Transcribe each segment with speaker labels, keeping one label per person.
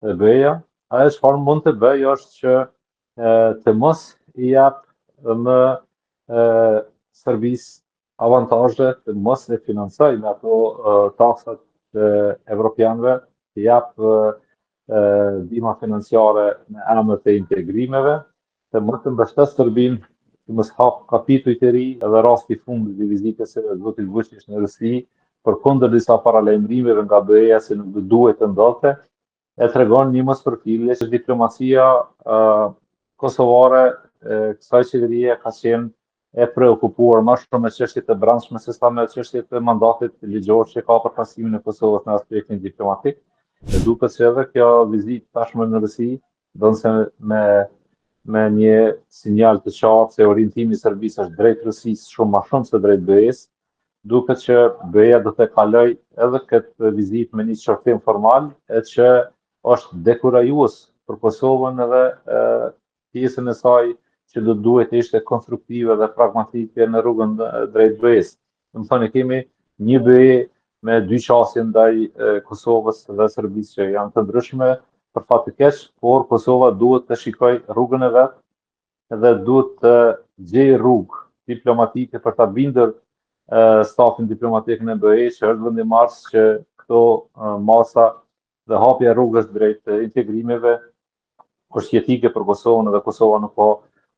Speaker 1: Dhe BE-ja, ajo çfarë mund të bëjë është që të mos i jap më Serbisë avantazhe, të mos e financoj me ato taksat e evropianëve, të jap ndihma financiare në emër të integrimeve, të mos e mbështes Serbinë, të mos hap kapituj të ri, edhe rasti i fundit i vizitës së zotit Vuçiq në Rusi, përkundër disa paralajmërimeve nga BE-ja se nuk do duhej të ndodhte, e tregon një mospërfillje që diplomacia kosovare e kësaj qeverie ka qenë e preokupuar më shumë me çështje të brendshme se sa me çështje të mandatit ligjor që ka përfaqësimin e Kosovës në aspektin diplomatik. Dhe duket se edhe kjo vizitë tashmë në Rusi, ndonëse me me një sinjal të qartë se orientimi i Serbisë është drejt Rusisë shumë më shumë se drejt BE-së, duket që BE-ja do të kalojë edhe këtë vizitë me një qortim formal e që është dekurajues për Kosovën edhe e, pjesën e saj që do të duhej të ishte konstruktive dhe pragmatike në rrugën drejt BE-së. Domethënë kemi një BE me dy qasje ndaj Kosovës dhe Serbisë që janë të ndryshme për fat të keq, por Kosova duhet të shikojë rrugën e vet dhe duhet të gjejë rrugë diplomatike për ta bindur stafin diplomatik në BE që është vendimmarrës që këto masa dhe hapja e rrugës drejt integrimeve është jetike për Kosovën dhe Kosova nuk ka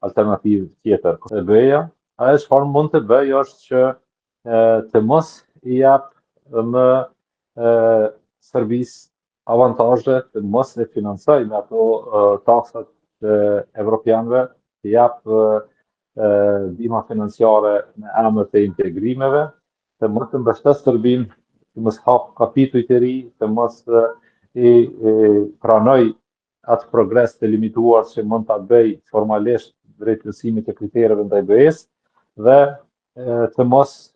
Speaker 1: alternativë tjetër. Dhe BE-ja, ajo çfarë mund të bëjë është që të mos i jap më Serbisë avantazhe, të mos e financoj me ato taksat e evropianëve, të jap ndihma financiare në emër të integrimeve, të mos e mbështes Serbinë, të mos hap kapituj të ri, të mos i, i pranoj atë progres të limituar që mund ta bëj formalisht drejt plotësimit të kritereve ndaj BE-së dhe të mos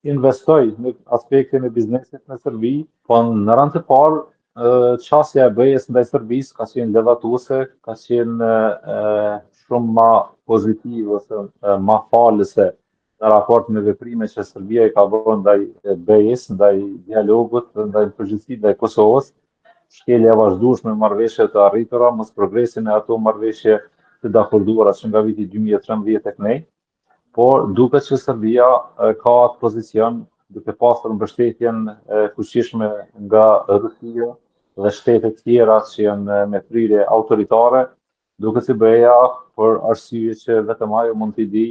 Speaker 1: investoj në aspektin e biznesit në Serbi, po në rend të parë qasja e BE-së ndaj Serbisë ka qenë ledhatuese, ka qenë shumë ma pozitive ose ma falëse në raport me veprime që Serbia i ka bërë ndaj BE-së, ndaj dialogut dhe ndaj përgjithësi ndaj Kosovës, shkelja e vazhdueshme e marrëveshjeve të arritura, mos progresi në ato marrëveshje të dakorduara që nga viti 2013 e kënej, por duket që Serbia ka atë pozicion duke pasur mbështetjen e fuqishme nga Rusia dhe shtetet tjera që janë me prirje autoritare, Duket se BE-ja për arsye që vetëm ajo mund t'i di,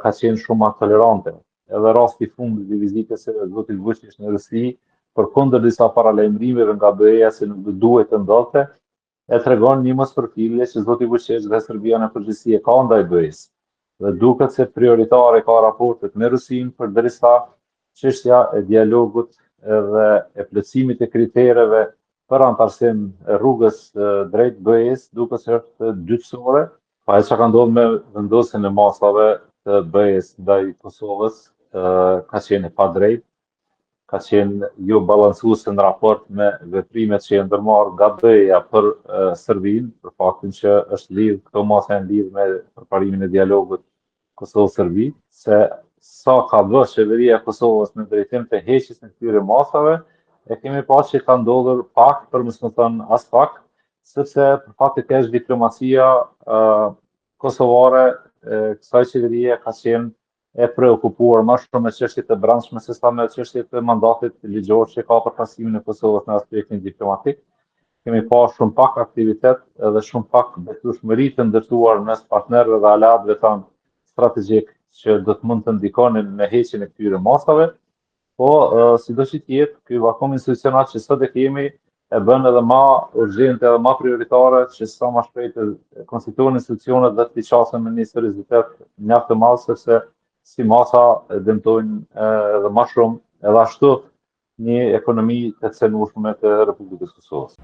Speaker 1: ka qenë shumë më tolerante. Edhe rasti i fundit i vizitës së zotit Vuçiq në Rusi, përkundër disa paralajmërimeve nga BE-ja se nuk do duhej të ndodhte, e tregon një mospërfillje që zoti Vuçiq dhe Serbia në përgjithësi e ka ndaj BE-së. Dhe duket se prioritare ka raportet me Rusinë përderisa çështja e dialogut edhe e plotësimit të kritereve për anëtarësim rrugës drejt BE-së duket se është dytësore. Pa ajo që ka ndodhur me vendosjen e masave të BE-së ndaj Kosovës ka qenë e padrejtë, ka qenë jo balancuese në raport me veprimet që janë ndërmarrë nga BE-ja për Serbinë, për faktin që është lidh, këto masa janë lidh me përparimin e dialogut Kosovë-Serbi, se sa ka bërë qeveria e Kosovës në drejtim të heqjes së këtyre masave, e kemi pa që ka ndodhur pak, për mos me thënë as pak, sepse për fat të keq diplomacia uh, kosovare e kësaj qeverie ka qenë e preokupuar më shumë me çështje të brendshme se sa me çështje të mandatit ligjor që ka përfaqësimin e Kosovës në aspektin diplomatik. Kemi pa shumë pak aktivitet edhe shumë pak besueshmëri të ndërtuar mes partnerëve dhe aleatëve tanë strategjik që do të mund të ndikonin në heqjen e këtyre masave, po sido që të jetë, ky vakum institucional që sot e kemi e bën edhe ma urgjente edhe ma prioritare që sa ma shpejt të konstituohen institucionet dhe të qasen me një seriozitet mjaft të madh sepse si masa e dëmtojnë edhe ma shumë edhe ashtu një ekonomi të cenueshme të Republikës së Kosovës.